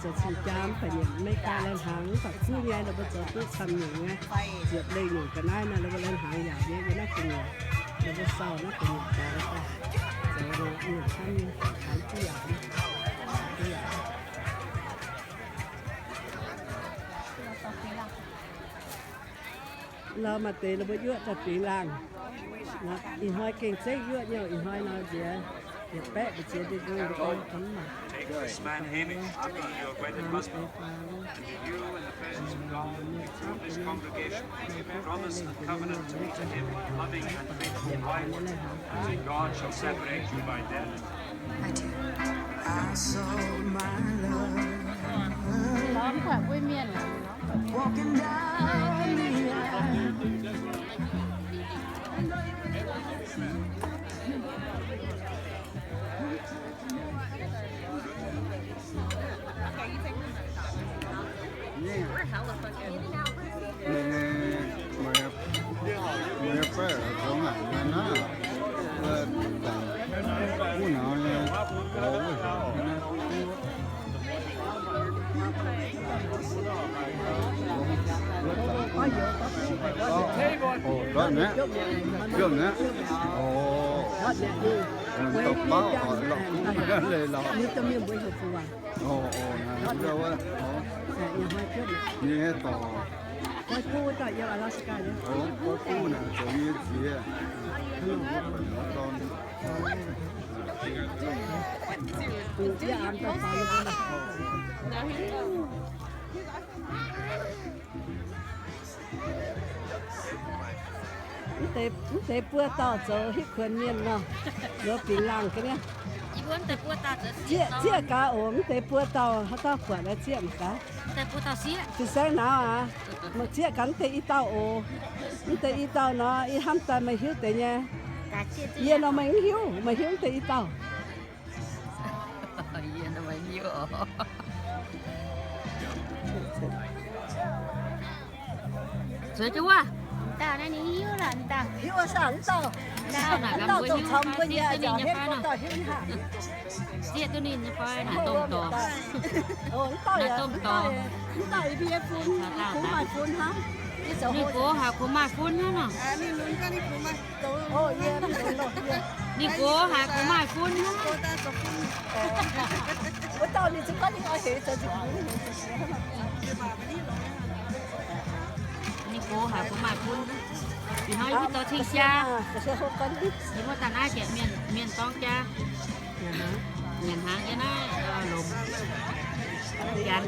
Zoux cing-jaa mv baac nyiemc America lai-hnaangx mv baac zuqv nyei, ninh mbuo zoux duqv camv nyungc nyei. Ziepc lengh nyungc ga'naaiv naaiv ninh mbuo lai-hnaangx yaac nyei, yie naaiv gu'nyuoz, ninh mbuo sau naaiv gu'nyuoz jaax daaih zoux nyungc camv nyei, hnaangx duqv yaac nyei. Lorz maaih deix ninh mbuo yuoqv daaih fingx laangh. Ih hnoi gengh zeiv yuoqv nyei, ih hnoi nor nziex yietc baeqv mbu'ziex ndie-nzung mbuo gorngv mv maaih. Take this man, Hamish, after your wedded husband, and do you, in the presence of God, and before this congregation, make a promise and covenant to be to him a loving and faithful wife, and that God shall separate you by death. I do. I saw my love walking down the aisle. Mv deix buo dauh zoux hitv kuonx mienh nor, zoux fingx laangh ga'naaiv. Zieqv gaax oc, mv deix buo dauh haaix dauh buatc aeqv, zieqv mv gaax. Fin-saeng nauz aac, zieqv gaax mv deix i dauh oc. Mv deix i dauh nor, yie hnamv daaih meih hiuv deix nyei. Yie nor meih mv hiuv, meih hiuv mv deix i dauh. Zueiz jienv wuov. Dauh naaiv ninh hiuv lorqc, dauh. Hiuv saah mv dauh. Dauh naaic ganh mbuo hiuv fai, siev duqv ninh nyei fai naaic. Siev duqv ninh nyei fai naaic, domh dorngx. Naaic domh dorngx. Ninh gox haic kungx maaih fun hnangv nor. Ninh gox haic kungx maaih fun hnangv. Ninh gox haic kungx maaih fun. Ih hnoi yie mbuo zoux cing-jaa, yie mbuo daaih naaiv ziepc mienh, mienh dorng jaa. Nyanc hnaangx yiem naaiv lomc. Janx,